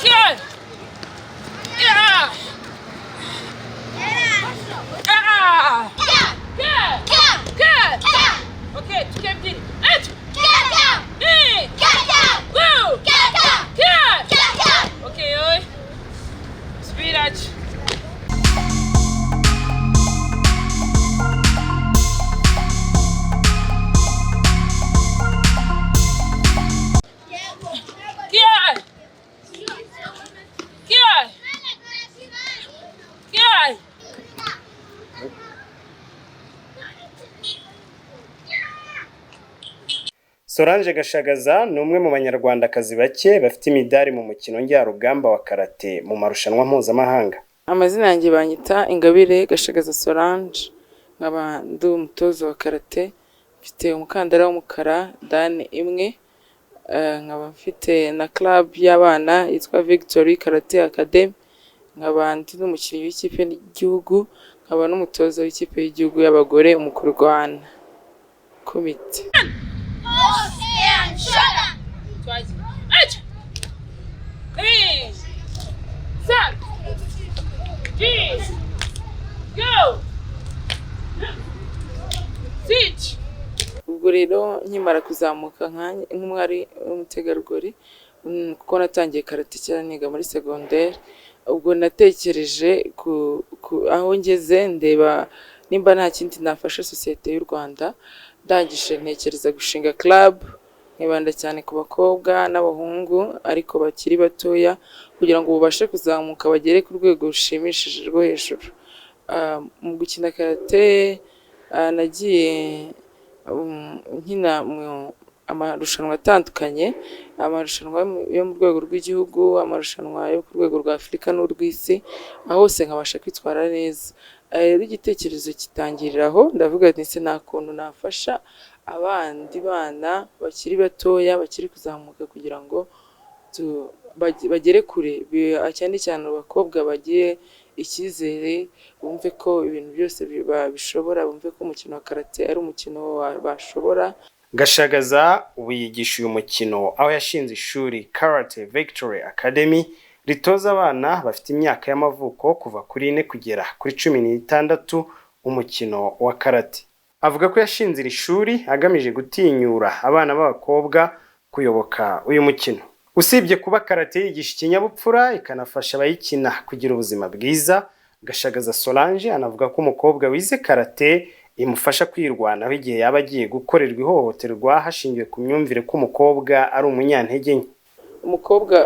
Good. Yeah. Ah. Good. Good. Okay, tukebyiri. Eight. Eight. Go. Good. Okay, oi. Zbierać. Good. Good. Good. Solange Gashagaza ni umwe mu Banyarwandakazi bake bafite imidari mu mukino njyarugamba wa karate mu marushanwa mpuzamahanga. Amazina yanjye banyita Ingabire Gashagaza Solange, nkaba ndi umutoza wa karate, mfite umukandara w'umukara dan 1, nkaba mfite na club y'abana yitwa Victory Karate Academy, nkaba ndi n'umukinnyi w'ikipe y'igihugu, nkaba n'umutoza w'ikipe y'igihugu y'abagore mu kurwana kumite. Eight. Three. Seven. Three. Go. Sit. Ubwo rero nkimara kuzamuka nk'umwari w'umutegarugori, kuko natangiye karate kera niga muri segonderi, ubwo natekereje aho ngeze, ndeba nimba nta kindi nafasha sosiyete y'u Rwanda. Ndangije ntekereza gushinga club, nkibanda cyane ku bakobwa n'abahungu ariko bakiri batoya, kugira ngo babashe kuzamuka bagere ku rwego rushimishije rwo hejuru. Mu gukina karate, nagiye nkina mu amarushanwa atandukanye, amarushanwa yo mu rwego rw'igihugu, amarushanwa yo ku rwego rwa Afurika n'urw'isi, aho hose nkabasha kwitwara neza. Rero igitekerezo kitangirira aho, ndavuga nti ese nta kuntu nafasha abandi bana bakiri batoya bakiri kuzamuka kugira ngo bagere kure, cyane cyane abakobwa bagire icyizere, bumve ko ibintu byose babishobora, bumve ko umukino wa karate ari umukino bashobora. Gashagaza ubu yigisha uyu mukino aho yashinze ishuri Karate Victory Academy ritoza abana bafite imyaka y'amavuko kuva kuri 4 kugera kuri 16 umukino wa karate. Avuga ko yashinze iri shuri agamije gutinyura abana b'abakobwa kuyoboka uyu mukino. Usibye kuba karate yigisha ikinyabupfura, ikanafasha abayikina kugira ubuzima bwiza, Gashagaza Solange anavuga ko umukobwa wize karate imufasha kwirwanaho igihe yaba agiye gukorerwa ihohoterwa hashingiwe ku myumvire ko umukobwa ari umunyantege nke. Umukobwa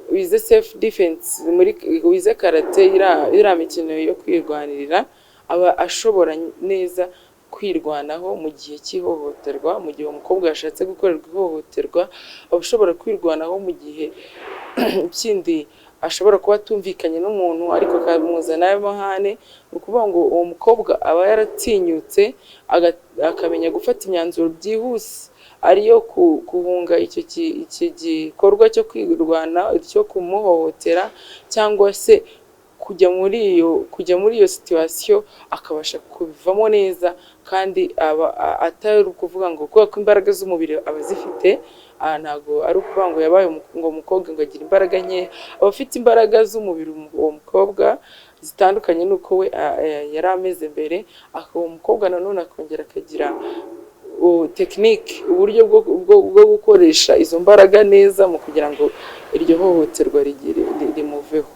wize self defense muri wize karate, iriya mikino yo kwirwanirira, aba ashobora neza kwirwanaho mu gihe cy'ihohoterwa. Mu gihe umukobwa yashatse gukorerwa ihohoterwa, aba ashobora kwirwanaho. Mu gihe kindi ashobora kuba atumvikanye n'umuntu ariko akamuzana amahane, ni ukuvuga ngo uwo mukobwa aba yaratinyutse, akamenya gufata imyanzuro byihuse, ariyo guhunga icyo gikorwa cyo kwirwana, cyo kumuhohotera, cyangwa se kujya muri iyo situation akabasha kubivamo neza. Kandi aba atari ukuvuga ngo kubera ko imbaraga z'umubiri aba azifite, ntabwo ari ukuvuga ngo yabaye ngo umukobwa ngo agire imbaraga nke. Aba afite imbaraga z'umubiri uwo mukobwa zitandukanye n'uko we yari ameze mbere. Akaba umukobwa nanone akongera akagira technique, uburyo bwo gukoresha izo mbaraga neza mu kugira ngo iryo hohoterwa rimuveho.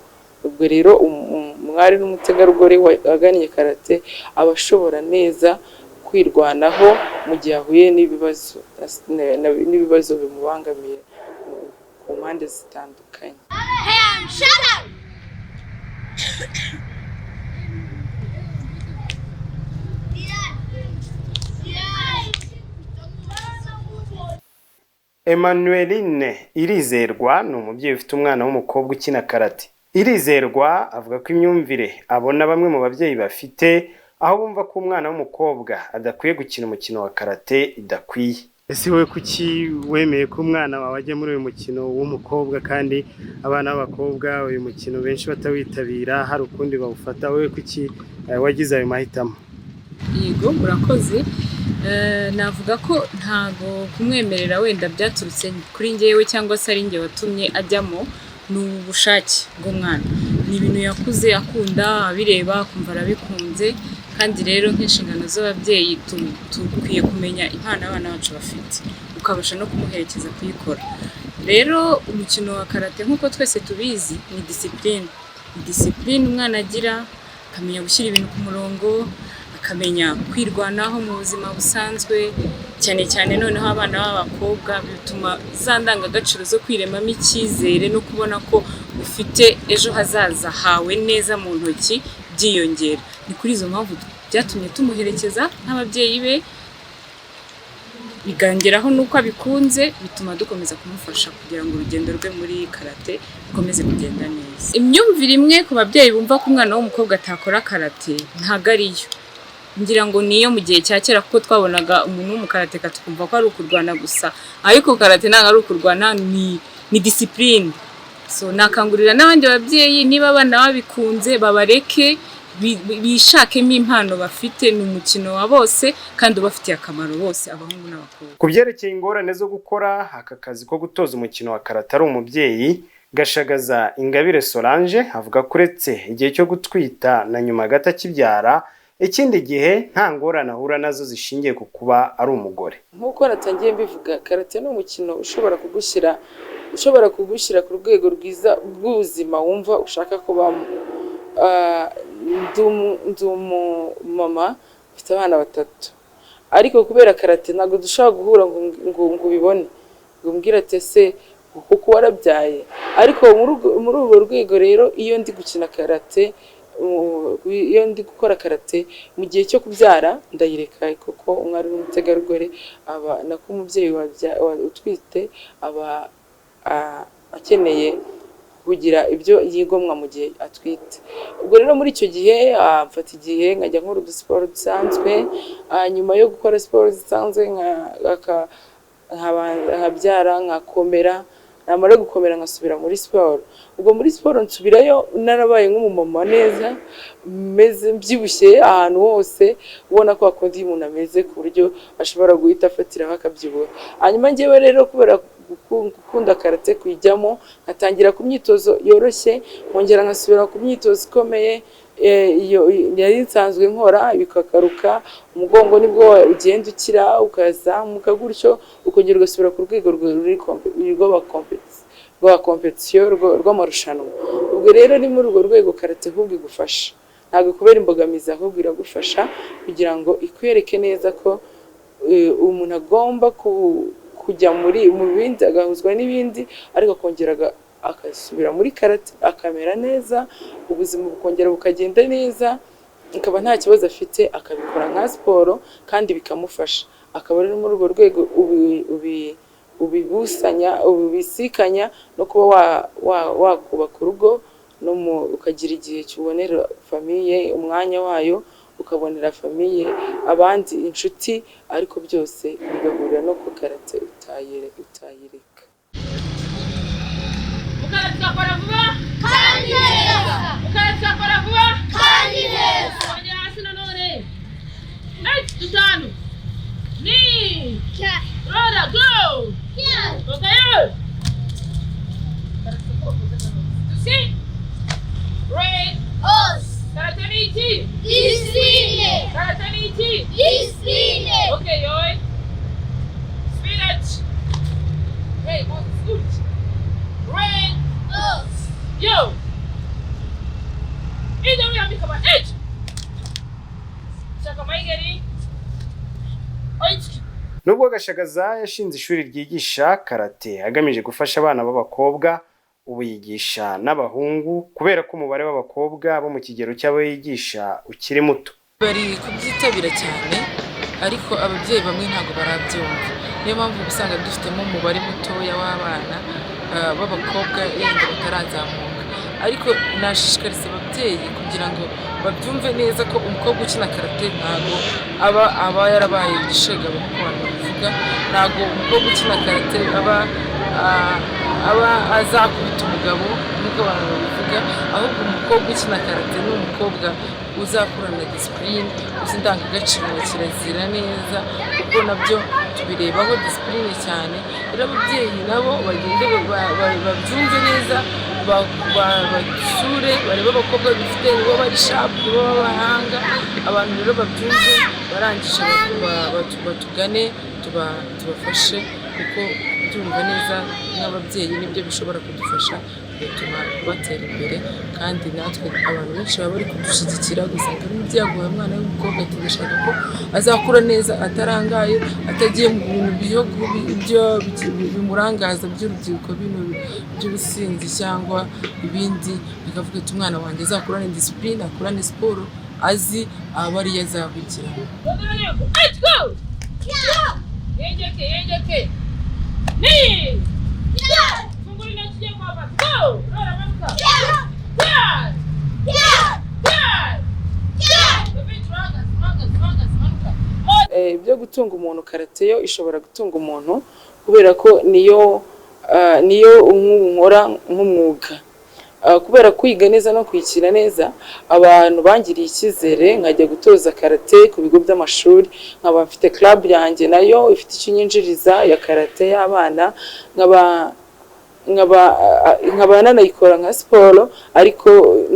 Ubwo rero umwari n'umutegarugori wagannye karate aba ashobora neza kwirwanaho mu gihe ahuye n'ibibazo bimubangamiye ku mpande zitandukanye. Hand shut up. Emmanueline Irizerwa ni umubyeyi ufite umwana w'umukobwa ukina karate. Irizerwa avuga ko imyumvire abona bamwe mu babyeyi bafite, aho bumva ko umwana w'umukobwa adakwiye gukina umukino wa karate, idakwiye. Ese wowe kuki wemeye ko umwana wawe ajya muri uyu mukino w'umukobwa, kandi abana b'abakobwa uyu mukino benshi batawitabira, hari ukundi bawufata? Wowe kuki wagize ayo mahitamo? Yego, murakoze. Navuga ko ntago kumwemerera wenda byaturutse kuri njyewe cyangwa se ari njye watumye ajyamo. Ni ubushake bw'umwana, ni ibintu yakuze akunda, abireba akumva arabikunze. Kandi rero nk'inshingano z'ababyeyi dukwiye kumenya impano abana bacu bafite, ukabasha no kumuherekeza kuyikora. Rero umukino wa karate, nk'uko twese tubizi, ni discipline, ni discipline umwana agira, akamenya gushyira ibintu ku murongo, akamenya kwirwanaho mu buzima busanzwe. Cyane cyane noneho abana b'abakobwa, bituma za ndangagaciro zo kwiremamo icyizere no kubona ko ufite ejo hazaza hawe neza mu ntoki byiyongera. Ni kuri izo mpamvu byatumye tumuherekeza nk'ababyeyi be, bikongeraho n'uko abikunze, bituma dukomeza kumufasha kugira ngo urugendo rwe muri karate rukomeze kugenda neza. Imyumvire imwe ku babyeyi bumva ko umwana w'umukobwa atakora karate ntabwo ariyo. Ngira ngo niyo mu gihe cya kera, kuko twabonaga umuntu w'umukarateka tukumva ko ari ukurwana gusa, ariko karate ntabwo ari ukurwana, ni discipline. So nakangurira n'abandi babyeyi, niba abana babikunze babareke bishakemo impano bafite. Ni umukino wa bose kandi ubafitiye akamaro bose, abahungu n'abakobwa. Ku byerekeye ingorane zo gukora aka kazi ko gutoza umukino wa karate ari umubyeyi, Gashagaza Ingabire Solange avuga ko uretse igihe cyo gutwita na nyuma gato akibyara, ikindi gihe nta ngorane ahura nazo zishingiye ku kuba ari umugore. Nk'uko natangiye mbivuga, karate ni umukino ushobora kugushyira ku rwego rwiza rw'ubuzima wumva ushaka kubamo. Ndi umumama mfite abana batatu, ariko kubera karate ntabwo dushobora guhura ngo ubibone, ngo umbwire ati: "Ese kuko warabyaye?" Ariko muri urwo rwego rero, iyo ndi gukina karate, iyo ndi gukora karate mu gihe cyo kubyara ndayireka, kuko umwari w'umutegarugori aba, nako umubyeyi utwite aba akeneye kugira ibyo yigomwa mu gihe atwite. Ubwo rero muri icyo gihe mfata igihe nkajya nkora udusiporo dusanzwe. Nyuma yo gukora siporo zisanzwe nkabyara, nkakomera, namara gukomera nkasubira muri siporo. Ubwo muri siporo nsubirayo narabaye nk'umumama neza, meze mbyibushye ahantu hose, ubona ko hakunda iyo umuntu ameze ku buryo ashobora guhita afatiraho akabyibuha. Hanyuma njyewe rero kubera gukunda karate, kuyijyamo, nkatangira ku myitozo yoroshye, nkongera nkasubira ku myitozo ikomeye, iyo yari nsanzwe nkora, bikagaruka, umugongo nibwo ugenda ukira, ukazamuka gutyo, ukongera ugasubira ku rwego rwa compétition, rw'amarushanwa. Ubwo rero ni muri urwo rwego karate ahubwo igufasha, ntabwo kubera imbogamizi, ahubwo iragufasha kugira ngo ikwereke neza ko umuntu agomba kujya mu bindi, agahuzwa n'ibindi, ariko akongera agasubira muri karate akamera neza, ubuzima bukongera bukagenda neza, akaba nta kibazo afite, akabikora nka siporo kandi bikamufasha. Akaba ari muri urwo rwego ubibusanya, ubisikanya no kuba wakubaka urugo no ukagira igihe cyubonera famille umwanya wayo, ukabonera famille, abandi, inshuti, ariko byose bigahurira no ku karate utayireka. Mukara vuba. Kandi neza. Mukara kora vuba. Kandi neza. Kongera hasi nanone. Eight, dutanu ni roda go. Okay, tusi red. Os. Karate ni iki? Discipline. Karate ni iki? Discipline. Okay, yoy spinach. Hey, Moses, good red. Os. Yo ida wiyambika ba eight shaka mayigeri oitki. Nubwo Gashagaza yashinze ishuri ryigisha karate agamije gufasha abana b'abakobwa, ubu yigisha n'abahungu kubera ko umubare w'abakobwa bo mu kigero cy'abo yigisha ukiri muto. Bari kubyitabira cyane, ariko ababyeyi bamwe ntabwo barabyumva. Niyo mpamvu uba usanga dufitemo umubare mutoya w'abana b'abakobwa yenda batarazamuka. Ariko nashishikariza ababyeyi kugira ngo babyumve neza ko umukobwa ukina karate ntabwo aba yarabaye igishegabo nk'uko abantu babivuga. Ntabwo umukobwa ukina karate aba Aba azakubita umugabo nk'uko abantu babivuga, ahubwo umukobwa ukina karate ni umukobwa uzakurana discipline, uzi indangagaciro na kirazira neza, kuko nabyo tubirebaho discipline cyane. Rero ababyeyi nabo bagende babyumve neza, basure barebe abakobwa bifite, nibo bari sharp, nibo b'abahanga. Abantu rero babyumve, barangije batugane tubafashe, kuko kubyumva neza nk'ababyeyi nibyo bishobora kudufasha bigatuma batera imbere. Kandi natwe abantu benshi baba bari kudushyigikira. Gusanga n'umubyeyi aguha umwana w'umukobwa ati: "Ndashaka ko azakura neza, atarangaye, atagiye mu bintu bimurangaza by'urubyiruko, bino by'ubusinzi cyangwa ibindi", akavuga ati: "Umwana wanjye azakurane discipline, akurane siporo, azi aba ariyo azahugira." Let's go! Yengeke, yengeke. Ni! Fungura intoki ugiye kwambara. Go! Rora, manuka. One! One! David, urahagaze, urahagaze, urahagaze, manuka. Ibyo gutunga umuntu, karate yo ishobora gutunga umuntu kubera ko niyo nk'ubu nkora nk'umwuga. Kubera kwiga neza no kuyikina neza, abantu bangiriye icyizere nkajya gutoza karate ku bigo by'amashuri, nkaba mfite club yanjye nayo ifite icyo inyinjiriza ya karate y'abana, nkaba nanayikora nka siporo, ariko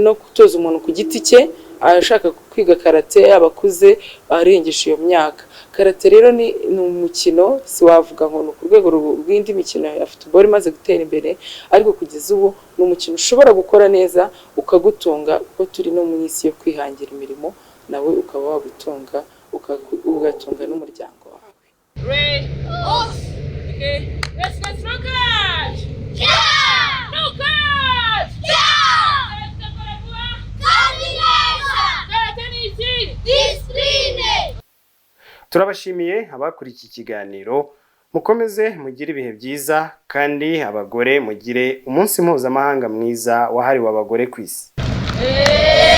no gutoza umuntu ku giti cye ashaka kwiga karate, yaba akuze, arengeje iyo myaka. Karate rero ni umukino, si wavuga ngo ni ku rwego rw'indi mikino ya football imaze gutera imbere, ariko kugeza ubu ni umukino ushobora gukora neza ukagutunga, kuko turi no mu isi yo kwihangira imirimo, nawe ukaba wagutunga, ugatunga n'umuryango wawe. Ready? Okay. Let's go, slow catch! No catch! Let's go, vuba. Kandi neza. Karate ni iki? Discipline. Turabashimiye abakurikiye ikiganiro. Mukomeze mugire ibihe byiza, kandi abagore mugire umunsi mpuzamahanga mwiza wahariwe abagore ku isi. Eh.